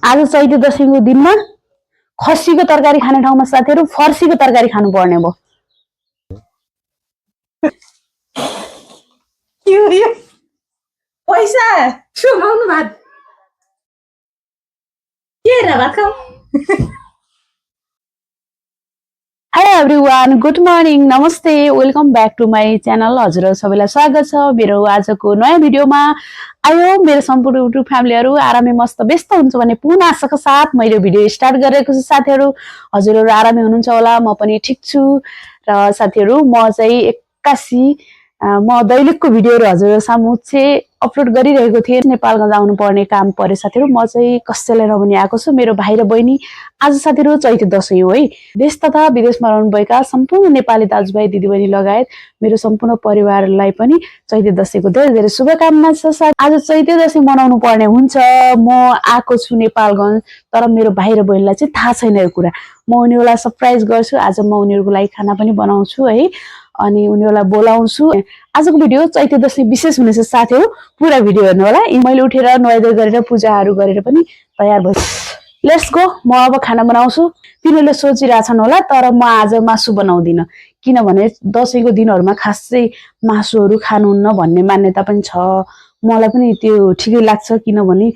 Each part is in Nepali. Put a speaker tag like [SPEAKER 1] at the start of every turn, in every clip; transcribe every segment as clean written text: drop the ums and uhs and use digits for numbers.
[SPEAKER 1] आज चैते दशैंको दिनमा खसीको तरकारी खाने ठाउँमा साथीहरु फर्सीको तरकारी खानु पर्ने भयो।
[SPEAKER 2] यो पैसा सुमाउनु भात के रे भात खाऊ।
[SPEAKER 1] Hello everyone, good morning, नमस्ते, welcome back to my channel. हजुर सबैलाई स्वागत छ मेरो आजको नयाँ भिडियोमा। आयो मेरो सम्पूर्ण युट्युब फ्यामिलीहरु आरामै मस्त व्यस्त हुन्छ भन्ने पूर्ण आशाका साथ मैले भिडियो स्टार्ट गरेको छु। साथीहरु हजुरहरु आरामै हुनुहुन्छ होला, म पनि ठीक छु। र साथीहरु म चाहिँ 81 म दैनिकको भिडियोहरु हजुर सामु अपलोड गरिरहेको थिएँ। नेपालगञ्ज आउनु पर्ने काम पर्यो साथीहरु। म चाहिँ कसैलाई नभनी आएको छु। मेरो भाइ र बहिनी आज साथीहरु चैते दशैं हो है। देश तथा विदेशमा रहनुभएका सम्पूर्ण नेपाली दाजुभाइ दिदीबहिनी लगायत मेरो सम्पूर्ण परिवारलाई पनि चैते दशैंको धेरै धेरै शुभकामना छ। आज चैते दशैं मनाउनु पर्ने हुन्छ। म आएको छु नेपालगञ्ज, तर मेरो भाइ र बहिनीलाई चाहिँ थाहा छैन यो कुरा। म उनीहरुलाई सरप्राइज गर्छु। आज म उनीहरुको लागि खाना पनि बनाउँछु है, अनि उनीहरुलाई बोलाउँछु। आजको भिडियो चैते दशैं विशेष हुनेछ साथीहरु, पुरा भिडियो हेर्नु होला। मैले उठेर नुहाइधुवाइ गरेर पूजाहरु गरेर पनि तयार भए। लेट्स गो, म अब खाना बनाउँछु। तिनीहरुले सोचिरहेछन् होला, तर म आज मासु बनाउँदिन किनभने दशैंको दिनहरुमा खासै मासुहरु खानुहुन्न भन्ने मान्यता पनि छ। मलाई पनि त्यो ठिकै लाग्छ किनभने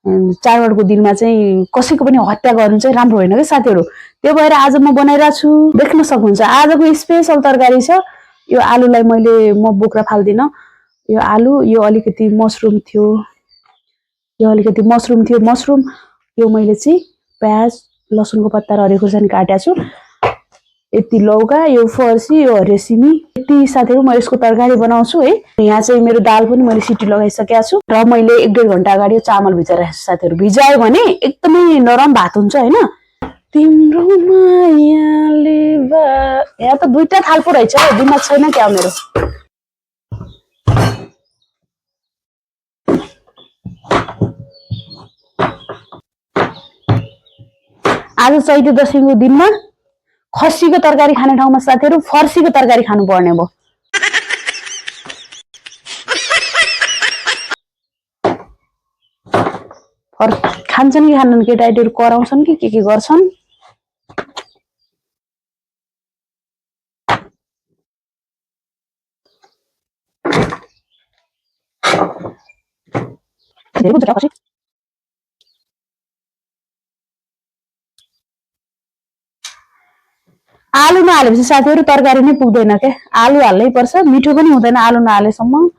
[SPEAKER 1] चाडबाडको दिनमा चाहिँ कसैको पनि हत्या गर्नु चाहिँ राम्रो होइन के साथीहरु। त्यो भएर आज म बनाइरा छु। देख्न सक्नुहुन्छ आजको स्पेशल तरकारी छ। यो आलुलाई म बोक्रा फाल्दिन। यो आलु, यो अलिकति मशरुम थियो, मशरुम यो मैले चाहिँ प्याज लसुनको पत्ता र हरियो खुर्सानी काटेको छु। यति लौका, यो फर्सी, यो हरियो सिमी, यति साथीहरु म यसको तरकारी बनाउँछु है। यहाँ चाहिँ मेरो दाल पनि मैले सिटी लगाइसकेको छु र मैले 1-1.5 घण्टा अगाडि चामल भिजाइराखेको छु साथीहरु। भिजायो भने एकदमै नरम भात हुन्छ हैन। तिम्रो मायाले यहाँ त दुईटा थाल पो रहेछ, दिमाग छैन क्या मेरो। आज चैते दशैंको दिनमा खसीको तरकारी खाने ठाउँमा साथीहरु फर्सीको तरकारी खानु पर्ने भयो। खान्छन् कि खान्दैनन् केटाकेटीहरु, कराउँछन् कि के गर्छन्। आलु नहालेपछि साथीहरु तरकारी नै पुग्दैन के। आलु हाल्नै पर्छ, मिठो पनि हुँदैन आलु नहालेसम्म।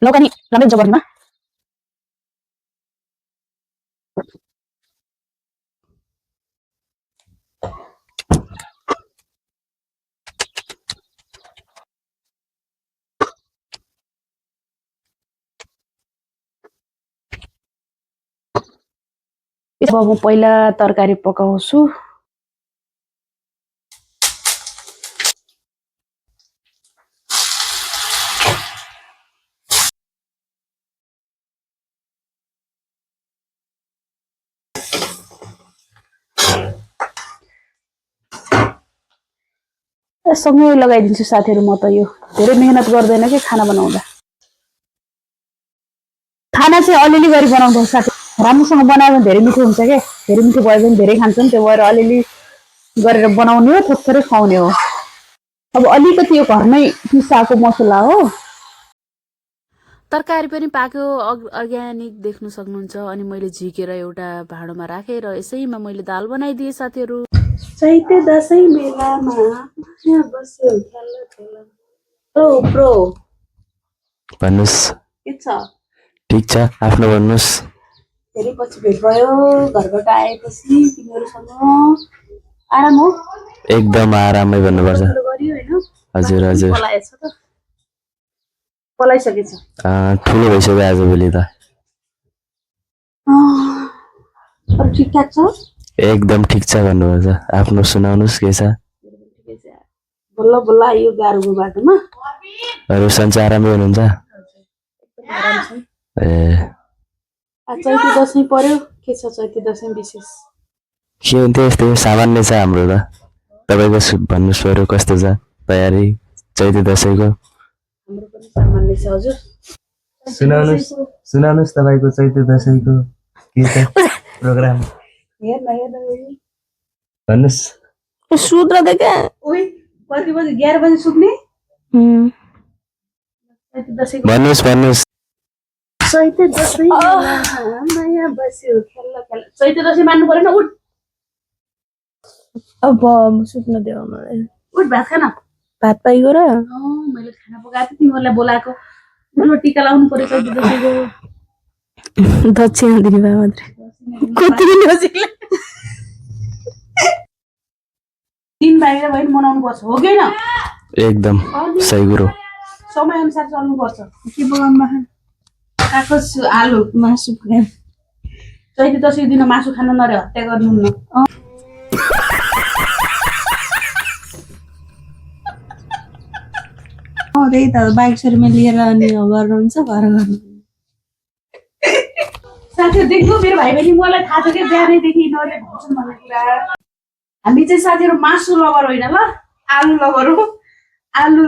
[SPEAKER 1] लौका नि राम्रै हुन्छ गर्नुमा। अब म पहिला तरकारी पकाउँछु। सँगै लगाइदिन्छु साथीहरु। म त यो धेरै मेहनत गर्दैन के खाना बनाउँदा। खाना चाहिँ अलिअलि गरी बनाउँछु साथी। राम्रोसँग बनायो भने धेरै मिठो हुन्छ के। धेरै मिठो भयो भने धेरै खान्छन्, त्यो भएर अलिअलि गरेर बनाउने हो, थोरै खुवाउने हो। अब अलिकति यो घरमै पिसाएको मसला हो। तरकारी पनि पाक्यो, अर्ग्यानिक देख्न सक्नुहुन्छ। अनि मैले झिकेर एउटा भाँडोमा राखेर यसैमा मैले दाल बनाइदिए साथीहरु। चैते दशैं मेलामा यहाँ बस्यो खेल प्रो
[SPEAKER 3] भन्नुस्।
[SPEAKER 1] के छ?
[SPEAKER 3] ठीक छ, आफ्नो भन्नुस्।
[SPEAKER 1] धेरै पछि भेट भयो, घरबाट आएपछि तिमीहरुसँग आराम हो?
[SPEAKER 3] एकदम आरामै भन्नुपर्छ।
[SPEAKER 1] गरियो हैन?
[SPEAKER 3] हजुर हजुर।
[SPEAKER 1] पलाएछ त? पलाइसकेछ?
[SPEAKER 3] ठुलो भइसक्यो आजभोलि त।
[SPEAKER 1] अरु ठिकठाक छ?
[SPEAKER 3] एकदम ठीक छ भन्नुपर्छ। आफ्नो सुनाउनुस् के छ?
[SPEAKER 1] बल्ल बल्ल आयो गाह्रोको बाटोमा।
[SPEAKER 3] अरु सन्चै आरामै हुनुहुन्छ?
[SPEAKER 1] आराम छ।
[SPEAKER 3] ए
[SPEAKER 1] चैते दशैं पर्यो, के छ चैते दशैं विशेष?
[SPEAKER 3] के हुन्थ्यो यस्तै सामान्य छ हाम्रो त। तपाईको भन्नुस् बरु कस्तो छ तयारी चैते दशैंको?
[SPEAKER 1] हाम्रो पनि सामान्य छ हजुर।
[SPEAKER 3] सुनाउनुहोस् तपाईँको चैते दसैँको के छ प्रोग्राम
[SPEAKER 1] हेर्न
[SPEAKER 3] भन्नुहोस्।
[SPEAKER 4] सूत्र देखे
[SPEAKER 1] उही कति बजी 11 बजी सुत्ने चैते दसैँको
[SPEAKER 3] भन्नुहोस्
[SPEAKER 1] चैते दसैँ माया बस्यो खेल्न खेल्न चैते दसैँ मान्नु परेन उठ
[SPEAKER 4] अब सुत्न देऊ मलाई
[SPEAKER 1] उठ भात खान
[SPEAKER 4] भात पाइगयो र
[SPEAKER 1] मैले खाना पकाएको थिएँ तिमीहरूलाई बोलाएको ठुलो टिका लाउनु पर्यो चैते दसैँको
[SPEAKER 4] दक्षिणा दिने भए मात्रै कति दिन बसिले
[SPEAKER 1] 3 बाहिर भएर मनाउनु पर्छ हो कि होइन
[SPEAKER 3] एकदम सही कुरो।
[SPEAKER 1] समय अनुसार चल्नु पर्छ के बगानमा काको आलु
[SPEAKER 4] मासु
[SPEAKER 1] चैते दसैँ दिन मासु खान नरे हत्या गर्नुहुन्न
[SPEAKER 4] त्यही त बाइक सरीमा लिएर अनि गर्नुहुन्छ घर गर्नु
[SPEAKER 1] साथीहरू देख्नु मेरो भाइ बहिनी मलाई थाहा छ क्या बिहानैदेखि यिनीहरूले भन्छन् भन्ने कुरा हामी चाहिँ साथीहरू मासु लबर होइन ल आलु लबर हो आलु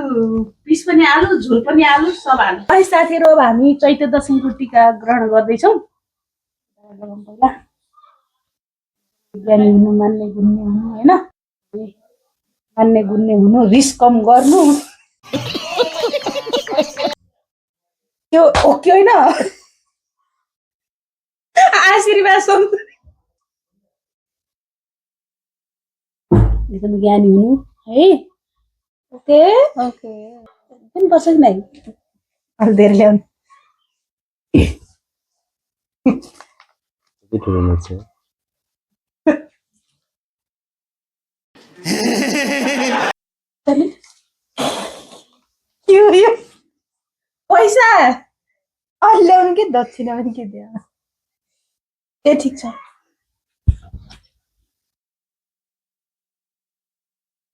[SPEAKER 1] पिस पनि आलु झोल पनि आलु सब आलु है साथीहरू अब हामी चैते दसैँको टिका ग्रहण गर्दैछौँ पहिला ज्ञानी हुनु मान्ने गुन्ने हुनु होइन मान्ने गुन्ने हुनु रिस कम गर्नु त्यो ओके होइन आशीर्वाद सम्झनु एकदम ज्ञानी हुनु है ओके
[SPEAKER 4] ओके
[SPEAKER 1] पनि बस्छ कि नै
[SPEAKER 4] अलि धेरै ल्याउनु
[SPEAKER 3] कति ठुलो मान्छे हो?
[SPEAKER 4] के हो यो पैसा अलि ल्याउनु के दक्षिणा पनि के दियो
[SPEAKER 1] ए ठिक छ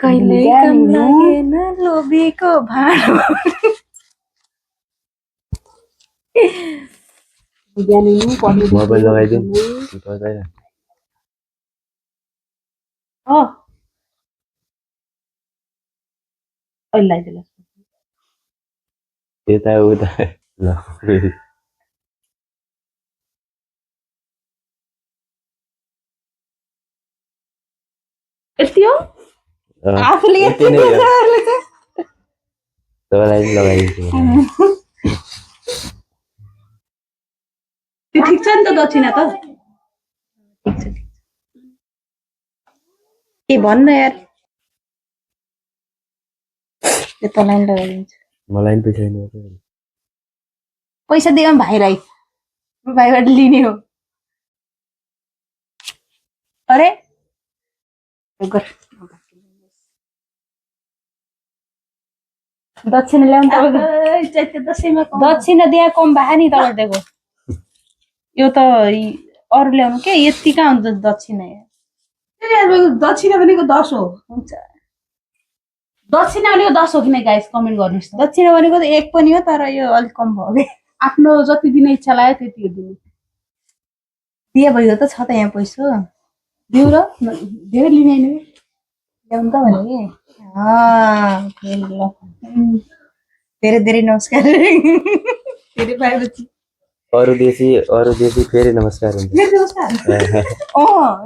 [SPEAKER 4] कहिले काम लागेन लोभीको भाँडो
[SPEAKER 1] ज्ञानी हुनु पढ्नु
[SPEAKER 3] मोबाइल लगाइदिउँ पर्दैन।
[SPEAKER 1] अहिले लगाइदिनु
[SPEAKER 3] यता उता ल
[SPEAKER 1] यति हो
[SPEAKER 4] आफूले
[SPEAKER 3] यति नै हो। तपाईँलाई पनि लगाइदिन्छु
[SPEAKER 1] त्यो ठिक छ नि त दक्षिणा त
[SPEAKER 4] के भन्न यार त्यो तँलाई नि लगाइदिन्छु
[SPEAKER 3] मलाई पनि पैसा दिनुपर्छ।
[SPEAKER 4] पैसा दियो भाइलाई भाइबाट लिने हो अरे दक्षिणा ल्याउनु तपाईँको
[SPEAKER 1] चैते दसैँमा
[SPEAKER 4] दक्षिणा दिए कम भए नि तपाईँ दिएको यो त अरू ल्याउनु के यति कहाँ हुन्छ दक्षिणा
[SPEAKER 1] दक्षिणा भनेको 10 हो
[SPEAKER 4] हुन्छ
[SPEAKER 1] दक्षिणा भनेको 10 हो कि नै गाइस कमेन्ट गर्नुहोस् त
[SPEAKER 4] दक्षिणा भनेको त 1 पनि हो तर यो अलिक कम भयो कि
[SPEAKER 1] आफ्नो जति दिन इच्छा लाग्यो त्यति हो दिने
[SPEAKER 4] दिए भयो त छ त यहाँ पैसा
[SPEAKER 1] दिउ र धेरै लिने होइन
[SPEAKER 4] ल्याउनु त भने धेरै धेरै नमस्कार धेरै पाएपछि
[SPEAKER 3] अरू देशी फेरि नमस्कार हुन्छ।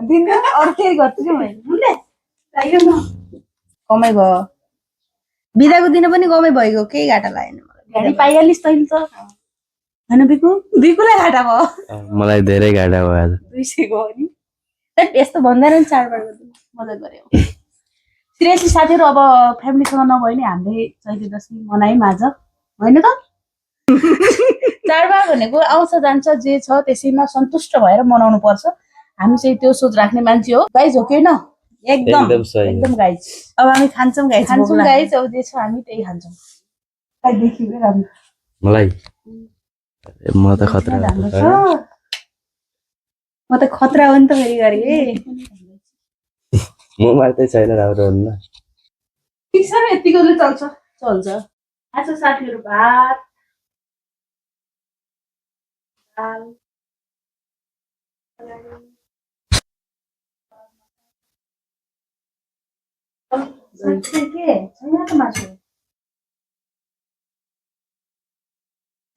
[SPEAKER 4] दिन अरू केही गर्छु कि मैले कमै भयो बिदाको दिन पनि कमै भइगयो केही घाटा लागेन
[SPEAKER 1] गाडी पाइहालिस् तैँले त होइन बिकुलाई घाटा भयो
[SPEAKER 3] मलाई धेरै घाटा भयो आज
[SPEAKER 1] 200 गयो नि
[SPEAKER 4] यस्तो भन्दैन नि चाडबाड
[SPEAKER 1] मजा गऱ्यो सिरियसली साथीहरू अब फ्यामिलीसँग नभए नि हामीले चैते दसैँ मनायौँ आज होइन त चाडबाड भनेको आउँछ जान्छ जे छ त्यसैमा सन्तुष्ट भएर मनाउनु पर्छ हामी चाहिँ त्यो सोच राख्ने मान्छे हो गाइज हो कि होइन
[SPEAKER 3] एकदम सही।
[SPEAKER 1] एकदम गाइज
[SPEAKER 4] अब हामी खान्छौँ गाइस
[SPEAKER 1] खान्छौँ गाइज अब जे छ हामी त्यही खान्छौँ देखियो राम्रो
[SPEAKER 3] मलाई म त खतरा
[SPEAKER 1] राम्रो छ
[SPEAKER 4] म त खतरा हो नि त फेरि गरी
[SPEAKER 3] म मार्दै छैन राम्रो हुन्न।
[SPEAKER 1] ठिक छ नि यतिकोले चल्छ आज साथीहरू भात दाल के छैन त मासु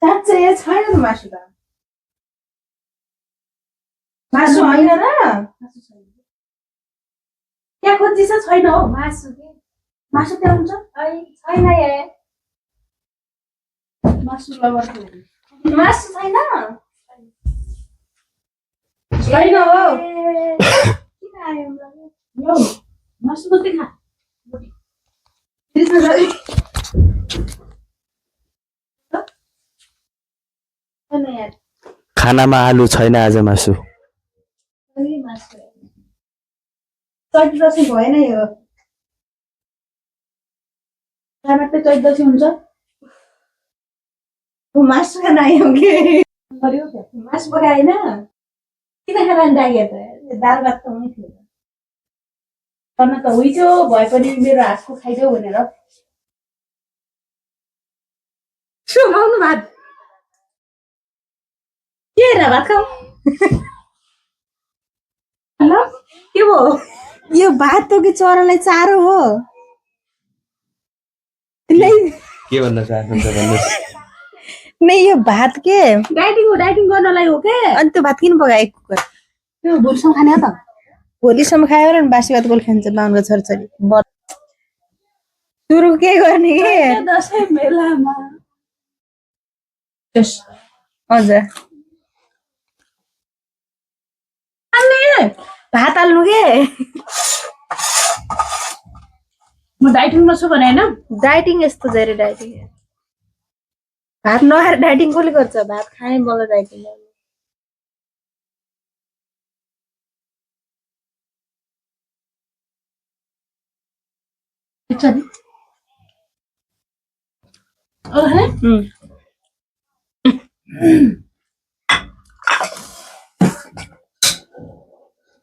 [SPEAKER 4] साँच्चै यहाँ छैन त मासु त मासु होइन र
[SPEAKER 2] त्यहाँ खोजी छ छैन हो मासु के मासु त्यहाँ हुन्छ छैन
[SPEAKER 1] मासु लभर
[SPEAKER 4] मासु छैन
[SPEAKER 2] छैन हो
[SPEAKER 4] किन आयो
[SPEAKER 1] यो मासु मात्रै खा
[SPEAKER 4] त्यसमा गरी छैन यार
[SPEAKER 3] खानामा आलु छैन आज मासु
[SPEAKER 4] मासु 14 भएन यो
[SPEAKER 1] टमाटर 14 हुन्छ
[SPEAKER 4] मासु खान आयो कि
[SPEAKER 1] गर्यो
[SPEAKER 4] मासु पकाएन किन खान डाक्यो त दाल भात त हुनै थियो
[SPEAKER 1] गर्न त हुइथ्यो भए पनि मेरो हातको खाइदेऊ भनेर
[SPEAKER 2] सुमाउनु भात के हेर भात खाऊ
[SPEAKER 1] ल
[SPEAKER 2] के भयो
[SPEAKER 4] यो भात हो कि चरालाई चारो हो नै
[SPEAKER 3] के भन्न चाहनुहुन्छ भन्नुहोस्
[SPEAKER 4] नै यो भात के
[SPEAKER 2] डाइटिङ गर्नलाई हो के
[SPEAKER 4] अनि त्यो भात किन पकायो कुकर
[SPEAKER 1] त्यो भुलसँग खाने हो त
[SPEAKER 4] भोलिसम्म खायो र बासी भात गोल खान्छ बाहुनको छोरछोरी सुरु के गर्ने के
[SPEAKER 1] दसैँ मेलामा
[SPEAKER 4] हजुर भात हाल्नु के
[SPEAKER 1] म डाइटिङमा छु भने होइन
[SPEAKER 4] डाइटिङ यस्तो धेरै डाइटिङ भात नखाएर डाइटिङ कसले गर्छ भात खाने बल्ल डाइटिङ
[SPEAKER 1] ठिक छ नि अरू खाने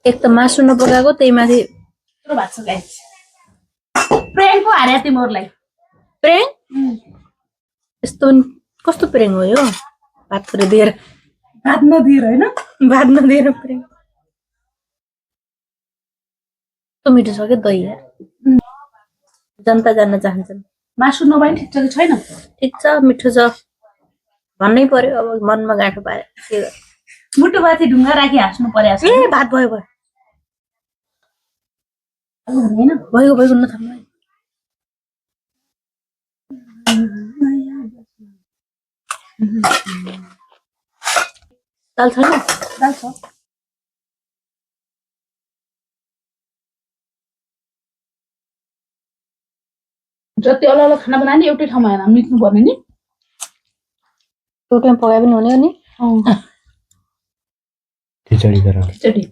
[SPEAKER 4] एक त मासु नपकाएको त्यही माथि
[SPEAKER 1] यत्रो भात छ गाइस प्रेमको हार्या तिमीहरूलाई
[SPEAKER 4] प्रेङ यस्तो कस्तो प्रेङ हो यो भात पुरै दिएर
[SPEAKER 1] भात नदिएर होइन
[SPEAKER 4] भात नदिएर प्रेङ कस्तो मिठो छ क्या दही जनता जान्न चाहन्छन्
[SPEAKER 1] मासु नभए नि ठिक छ कि छैन
[SPEAKER 4] ठिक छ मिठो छ भन्नै पर्यो अब मनमा गाँठो पायो के गर्नु
[SPEAKER 1] मुटु माथि ढुङ्गा राखी हाँस्नु पर्यो
[SPEAKER 4] ए भात भयो भयो
[SPEAKER 1] होइन
[SPEAKER 4] भयो भयो नथाम्नु है। दाल छैन
[SPEAKER 1] दाल छ जति अलग अलग खाना बनायो नि एउटै ठाउँमा होइन मिच्नु पर्ने नि
[SPEAKER 4] एउटैमा पकाए पनि हुने हो नि
[SPEAKER 3] खिचडी गरेर
[SPEAKER 1] खिचडी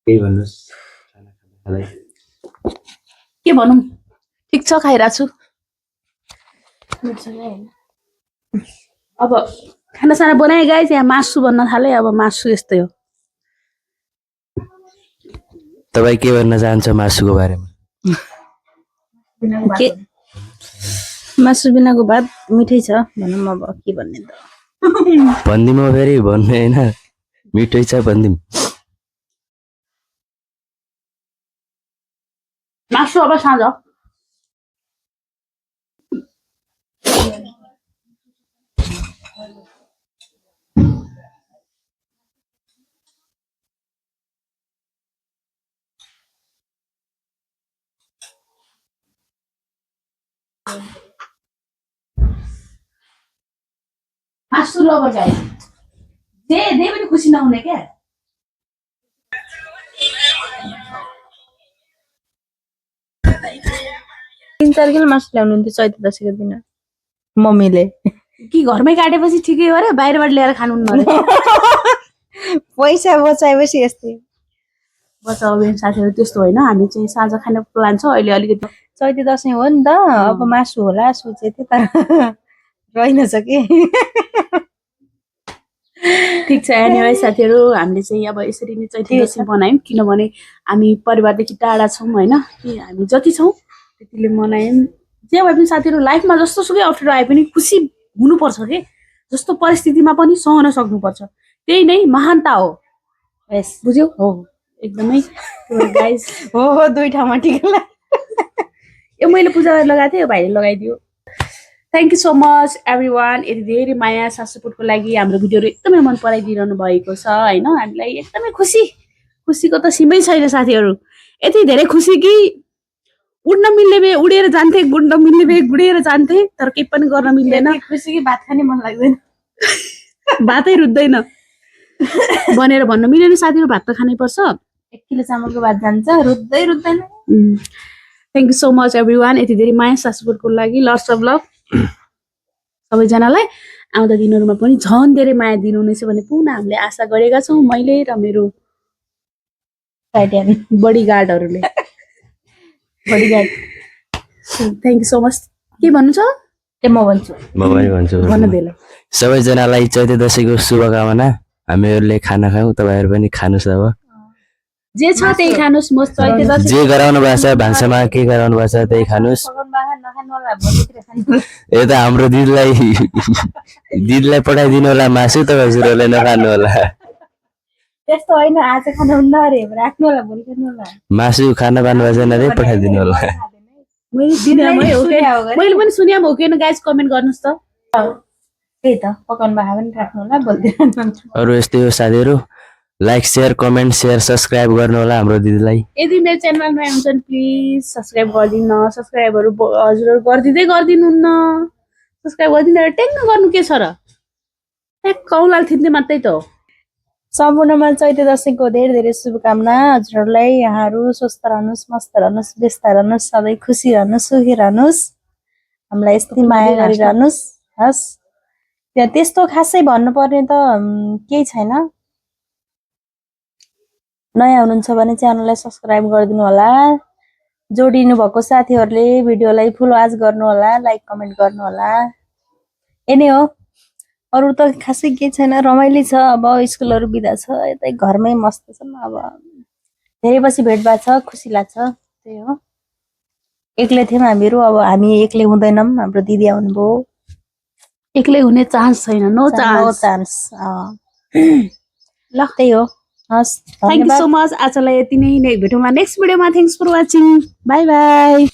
[SPEAKER 3] केही भन्नुहोस् खाना खानालाई
[SPEAKER 1] के भनौँ ठिक छ खाइरहेको छु अब खानासाना बनाएँ गाइस यहाँ मासु बन्न थाले अब मासु यस्तै हो
[SPEAKER 3] तपाईँ के भन्न चाहन्छ मासुको बारेमा
[SPEAKER 4] के मासु बिनाको भात मिठै छ भनौँ अब के भन्ने त
[SPEAKER 3] भनिदिउँ फेरि भन्ने होइन मिठै छ भनिदिउँ
[SPEAKER 1] मासु अब साँझ मासु लभर गाइस जे पनि खुसी नहुने क्या
[SPEAKER 4] 3-4 किलो मासु ल्याउनुहुन्थ्यो चैते दशैँको दिन मम्मीले
[SPEAKER 1] कि घरमै काटेपछि ठिकै हो रे बाहिरबाट ल्याएर खानु न रे
[SPEAKER 4] पैसा बचाएपछि यस्तै
[SPEAKER 1] बचाउ बेन साथीहरू त्यस्तो होइन हामी चाहिँ साँझ खाने प्लान छ अहिले अलिकति
[SPEAKER 4] चैते दशैँ हो नि त अब मासु होला सोचे थिएँ तर रहेनछ कि
[SPEAKER 1] ठिक छ एनिवे साथीहरू हामीले चाहिँ अब यसरी नै चैते दशैँ बनायौँ किनभने हामी परिवारदेखि टाढा छौँ होइन कि हामी जति छौँ त्यतिले मनायौँ जे भए पनि साथीहरू लाइफमा जस्तो सुकै अप्ठ्यारो आए पनि खुसी हुनुपर्छ के जस्तो परिस्थितिमा पनि सहन सक्नुपर्छ त्यही नै महानता हो
[SPEAKER 4] यस
[SPEAKER 1] बुझ्यौ हो एकदमै गाइस
[SPEAKER 4] हो दुई ठाउँमा टिका लाग
[SPEAKER 1] यो मैले पूजा गरेर लगाएको थिएँ यो भाइले लगाइदियो thank you so much everyone यति धेरै माया साथ सपोर्टको लागि हाम्रो भिडियोहरू एकदमै मन पराइदिइरहनु भएको छ होइन हामीलाई एकदमै खुसीको त सीमै छैन साथीहरू यति धेरै खुसी कि उड्न मिल्ने भए उडेर जान्थे गुड्न मिल्ने भए गुडेर जान्थे तर केही पनि गर्न मिल्दैन
[SPEAKER 4] खुसी कि भात खाने मन लाग्दैन
[SPEAKER 1] भातै रुच्दैन भनेर भन्न मिलेन साथीहरू भात त खानै पर्छ
[SPEAKER 4] 1 किलो चामलको भात जान्छ रुच्दै रुच्दैन
[SPEAKER 1] thank you so much everyone यति धेरै माया सपोर्टको लागि लट्स अफ लभ सबैजनालाई आउँदा दिनहरूमा पनि झन् धेरै माया दिनुहुनेछ भन्ने पुनः हामीले आशा गरेका छौँ मैले र मेरो बडीगार्डहरूले
[SPEAKER 4] bodyguard
[SPEAKER 1] thank you so much के भन्नु छ
[SPEAKER 4] म भन्छु
[SPEAKER 3] म पनि भन्छु
[SPEAKER 1] भन्न देला
[SPEAKER 3] सबैजनालाई चैते दशैंको शुभकामना हामीहरूले खाना खाऊ तपाईहरु पनि खानुस् अब
[SPEAKER 1] जे छ त्यही खानुस् म चैते दशैं
[SPEAKER 3] जे गराउनु भएको छ भान्सामा के गराउनु भएको छ त्यही खानुस् यता हाम्रो दिदीलाई पठाइदिनु होला मासु तपाईहरुले नखानु होला
[SPEAKER 4] त्यस्तो हैन आज खानु हुन्न अरे राख्नु होला भोलि खानु होला
[SPEAKER 3] मासु खाना बान्नु भएको छैन रे पठाइदिनु होला
[SPEAKER 1] मैले सुनेमै हो के मैले पनि सुनेम हो के गाइस कमेन्ट गर्नुस् त
[SPEAKER 4] त्यही त पकाउनु भएको पनि राख्नु होला भोलि खानु
[SPEAKER 3] अरु यस्तै हो साथीहरु like share comment share subscribe गर्नु होला हाम्रो दिदीलाई
[SPEAKER 1] यदि मेरो च्यानलमा नयाँ हुनुहुन्छ प्लिज सब्स्क्राइब गरिदिनु सब्स्क्राइबहरु हजुरहरु गर्दिदै गर्दिनुहुन्न सब्स्क्राइब गरिदिनु टेङ्ग गर्नु के छ र ट्याक कौलाल थिच्ने मात्रै त हो
[SPEAKER 4] सम्पूर्णमा चैते दशैंको धेरै धेरै शुभकामना हजुरहरूलाई यहाँहरू स्वस्थ रहनुस् मस्त रहनुस् व्यस्त रहनुस् सधैँ खुसी रहनुस् सुखी रहनुस् हामीलाई यस्तै माया गरिरहनुस् हस् त्यहाँ त्यस्तो खासै भन्नुपर्ने त केही छैन नयाँ हुनुहुन्छ भने च्यानललाई सब्स्क्राइब गरिदिनु होला जोडिनु भएको साथीहरूले भिडियोलाई फुल वाच गर्नु होला लाइक कमेन्ट गर्नु होला यही नै हो अरु त खासै के छैन रमाइलो छ अब स्कुलहरु बिदा छ यतै घरमै मस्त छन् अब धेरै पछि भेट भएको छ खुसी लाग्छ त्यही हो एक्लै थियौं हामीहरु अब हामी एक्लै हुँदैनौं हाम्रो दिदी आउनुभयो
[SPEAKER 1] एक्लै हुने चान्स छैन नो चान्स
[SPEAKER 4] ल त्यही हो हस्
[SPEAKER 1] थ्यांक यू सो मच आजलाई यति नै भेटौँला नेक्स्ट भिडियोमा thanks for watching bye by